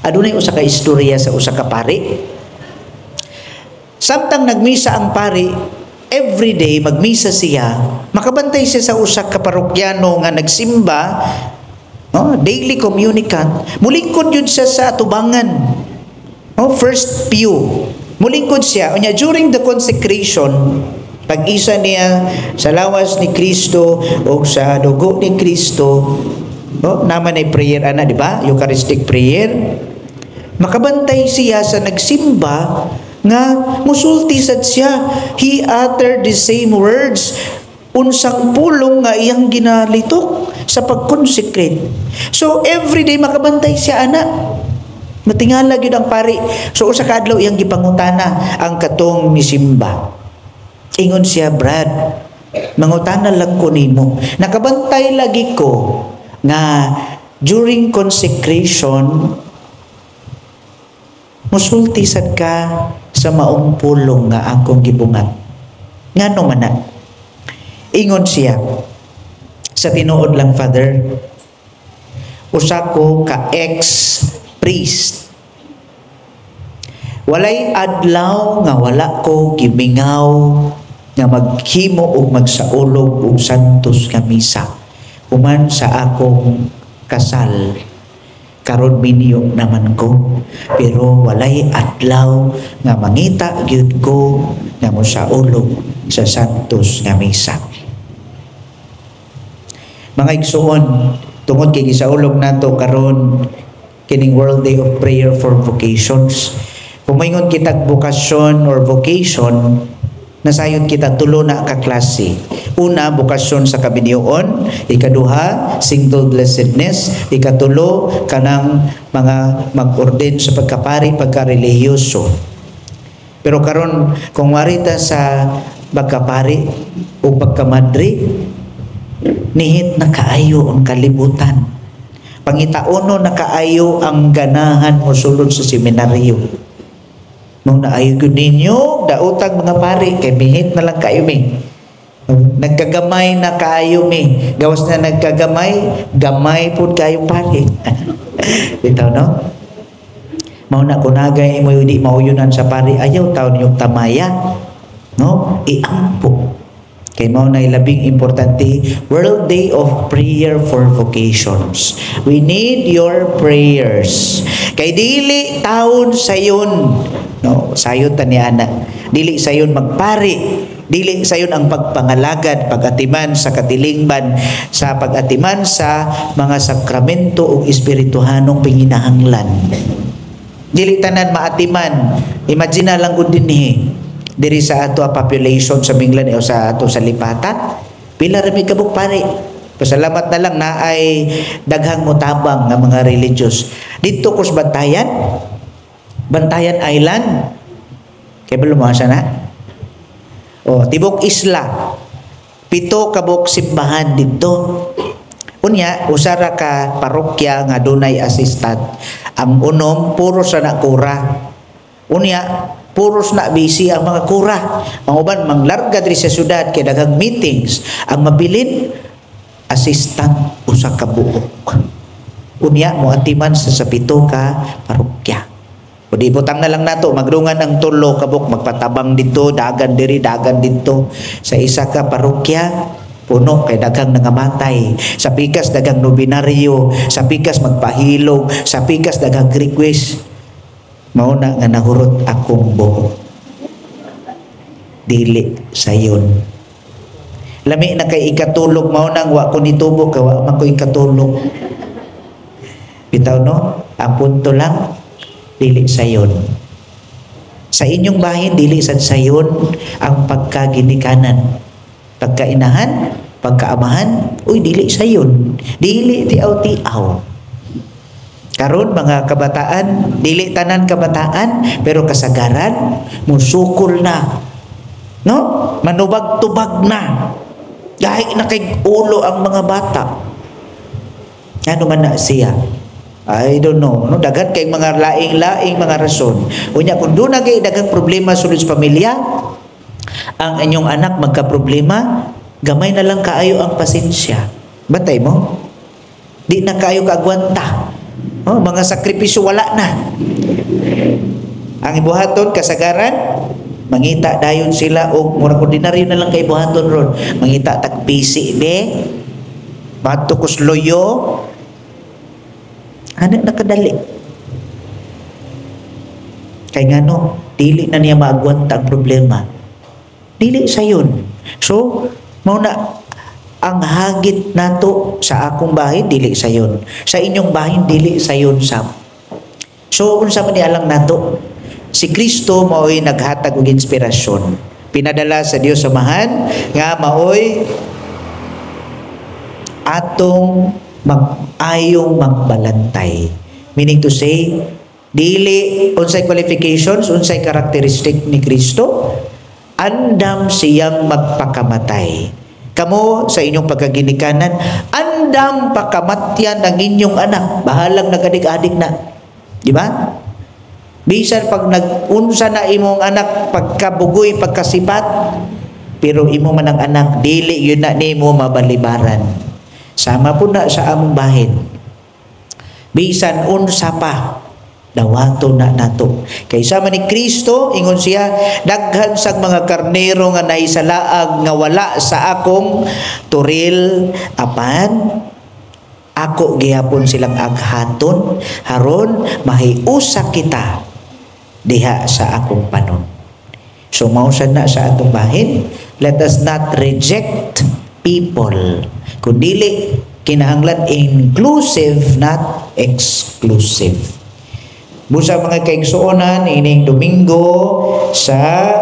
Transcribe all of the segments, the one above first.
Adunay usa ka istorya sa usa ka pari. Samtang nagmisa ang pari, every day magmisa siya, makabantay siya sa usa ka parokyano nga nagsimba, no, daily communicant, mulingkod yun siya sa atubangan. No, first pew. Mulingkod siya. Unya, during the consecration, pag-isa niya sa lawas ni Kristo o sa dugo ni Kristo, no, naman ay prayer ana, di ba? Eucharistic prayer. Makabantay siya sa nagsimba nga musulti sad siya. He uttered the same words, unsang pulong nga iyang ginalitok sa pag-consecrate. So every day makabantay siya ana. Matingala gyud ang pari. So usa ka adlaw, iyang gipangutana ang katong misimba. Ingon siya, "Brad, mangutana lang ko nimo. Nakabantay lagi ko nga during consecration musulti sad ka sa maong pulong nga akong gibungat. Ngano man na?" Ingon siya, "Sa tinuod lang, Father, usa ko ka ex-priest. Walay adlaw nga wala ko gimingaw nga maghimo og magsaulog og santos nga misa human sa akong kasal. Karon minyo naman ko, pero walay adlaw nga mangita gyud ko nga mosaulog sa santos nga misa." Mga igsuon, tungod kay gisaulog nato karon kining World Day of Prayer for Vocations, kung moingon kitag bokasyon or vocation, nasayod kita tulo na ka klase. Una, bokasyon sa kaminyoon. Ikaduha, single blessedness. Ikatulo, kanang mga mag-ordain sa pagkapari, pagkarelihiyoso. Pero karon kung warita sa pagkapari o pagkamadre, nihit na kaayo ang kalibutan. Pangitaono na kaayo ang ganahan mo sulod sa seminaryo. Mao na ayo gyud ninyo daotag mga pari kay mihit na lang kayo mi. Nagkagamay na kaayo mi. Gawas na nagkagamay, gamay pud kayo pari. Bitaw, no? Mao na kunagay mo di mauyunan sa pari, ayaw taon yung tamaya. No? Iampo. Kay mao na labing importante, World Day of Prayer for Vocations. We need your prayers. Kay dili taon sayon. No, sayon ta ni ana. Dili sayon magpari. Dili sayon ang pagpangalagad, pag-atiman sa katilingban, sa pag-atiman sa mga sakramento ug espirituhanong panginahanglan. Dili tanan maatiman. Imagine na lang gud dinhi. Diri sa ato ang population sa Minglan o sa ato sa Lipata. Pila ra mi kabuk pari. Pasalamat na lang na ay daghang mutabang nga mga religious. Dito kus Bantayan, Bantayan Island. Kay balo mo asa na? Oh, tibok isla. 7 kabuk simbahan didto. Unya, usa ra ka parokya nga dunay assistant. Ang unom puros ra na kura. Unya, puros na busy ang mga kura. Ang uban manglarga diri sa syudad kay daghang meetings. Ang mabilin, assistant usa ka buok. Unya moatiman sa 7 ka parokya. O di butang na lang nato magdungan ang 3 kabuk magpatabang dito, dagan diri, dagan dito sa isa ka parokya, puno kay daghang nangamatay. Sa pikas daghang nobinaryo, sa pikas magpahilog, sa pikas daghang request. Mao na nga nahurot akong buhok. Dili sayon. Lami na kay ikatulog, mao nang wa ko nitubo kay wa man ko ikatulog. Bitaw, no? Ang punto lang, dili sayon. Sa inyong bahin, dili sad sayon ang pagkaginikanan. Pagkainahan, pagkaamahan, uy, dili sayon. Dili tiaw-tiaw. Karon mga kabataan, dili tanan kabataan, pero kasagaran musukol na. No? Manubag-tubag na. Gahi na kay ulo ang mga bata. Ano man na siya? I don't know. No, daghan kay mga laing-laing mga rason. Unya kung doon na kay daghang problema sulod sa pamilya, ang inyong anak magka-problema, gamay na lang kaayo ang pasensya. Bantay mo? Di na kaayo kaagwanta. Oh, mga sakripisyo wala na. Ang ibuhaton kasagaran, mangita dayon sila og murag ordinaryo na lang kay buhaton ron. Mangita tag PC be. Bato kusloyo. Ana nakadali. Kay ngano, dili na niya maagwanta ang problema. Dili sayon. So, mao na ang hagit nato sa akong bahin, dili sayon. Sa inyong bahin, dili sayon sab. So unsa man ni alang nato? Si Kristo mao'y naghatag og inspirasyon. Pinadala sa Dios Amahan nga mao'y atong mag-ayong magbalantay. Meaning to say, dili unsay qualifications, unsay characteristic ni Kristo, andam siyang magpakamatay. Kamo sa inyong pagkaginikanan, andam pakamatyan ang inyong anak, bahalang nagadig-adig na. Di ba? Bisan pag nag-unsa na imong anak, pagkabugoy, pagkasipat, pero imo man ang anak, dili yun na nimo mabalibaran. Sama po na sa among bahin. Bisan unsa pa, dawato na nato. Kay sama ni Kristo, ingon siya, "Daghan sang mga karnero nga nahisalaag nga wala sa akong toril, apan ako gihapon silang aghaton haron mahiusa kita diha sa akong panon." So mao sad na sa atong bahin, let us not reject people. Kundili kinahanglan inclusive, not exclusive. Busa, mga kaigsuonan, ining Domingo sa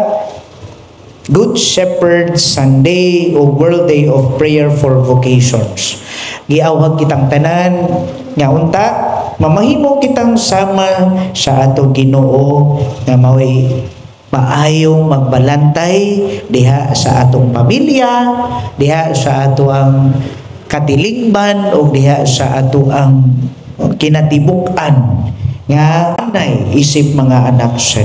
Good Shepherd Sunday o World Day of Prayer for Vocations, giawhag kitang tanan nga unta mamahimo kitang sama sa atong Ginoo nga mao'y maayong magbalantay diha sa atong pamilya, diha sa atoang katilingban o diha sa atoang kinatibuk-an nga anay isip mga anak sa